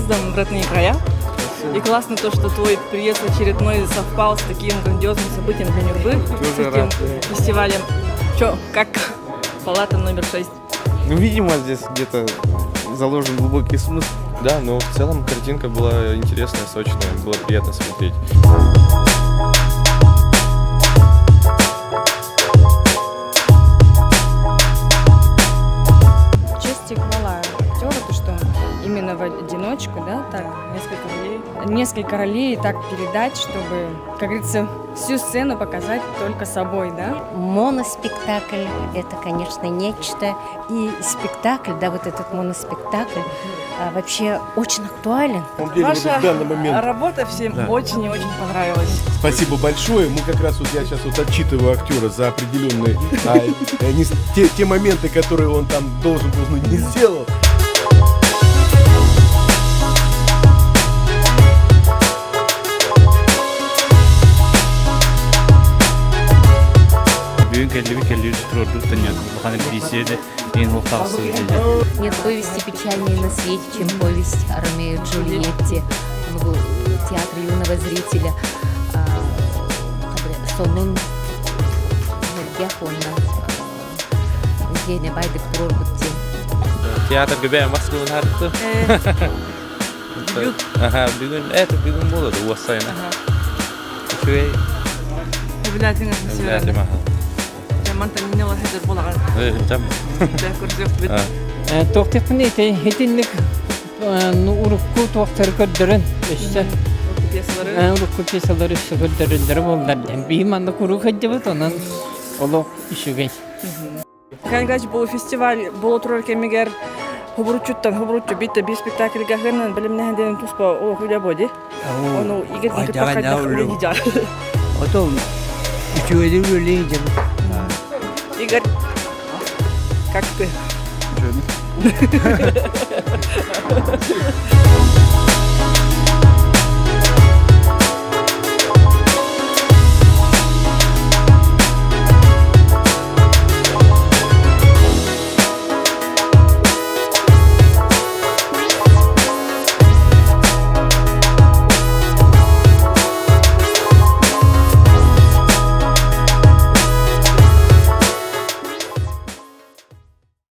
приездом в родные края. И классно то, что твой приезд очередной совпал с таким грандиозным событием для Нюрбы, с Тоже этим рад. фестивалем. Чё, как палата номер 6? Ну, видимо, здесь где-то заложен глубокий смысл. Да, но в целом картинка была интересная, сочная, было приятно смотреть. Честь и хвала актеру, то, что он именно в одиночку, да, так, Несколько ролей. несколько ролей так передать, чтобы, как говорится, всю сцену показать только собой, да. Моноспектакль – это, конечно, нечто. И спектакль, да, вот этот моноспектакль вообще очень актуален. На самом деле, вот Ваша в данный момент работа всем Да. очень и очень понравилась. Спасибо большое. Мы как раз вот я сейчас вот отчитываю актера за определенные не те моменты, которые он там должен был, но не сделал. Бүгүн кэллибит кэллибит туруордук нет. Улахан репетицияда ең олықтағысы келді. Нет повести печальнее на свете, чем повесть о Ромео и Джульетте. Ну, театр юного зрителя. Сонун Нургях онна Евгения Байдык туруорбут Театр ГБ Москвы нартты. Дебют. Ага, бүгүн, это бүгүн болады, уассайна. Үчүгэй. Библиотека Билятим, аха. Жаман танинела хедер болаган. Там. Көрсөк Туохтеппин итинник урукку туохтары көрдөрөн өссө пьесалары. Урукку пьесалары өссө көрдөрөллөрө буоллар диэн. Биһи манна куруук сылдьабыт онон олох үчүгэй. Михаил Николаевич бу фестиваль буола турар кэмигэр хобуручуттан хобуруччу битте би спектакльга хынын билимнэһэн диэн туспа олох үлэ буо дии. Ону Игорь кытта хайдах үлэлии Потом үчүгэйдик үлэлии дьэ. Игорь, как ты?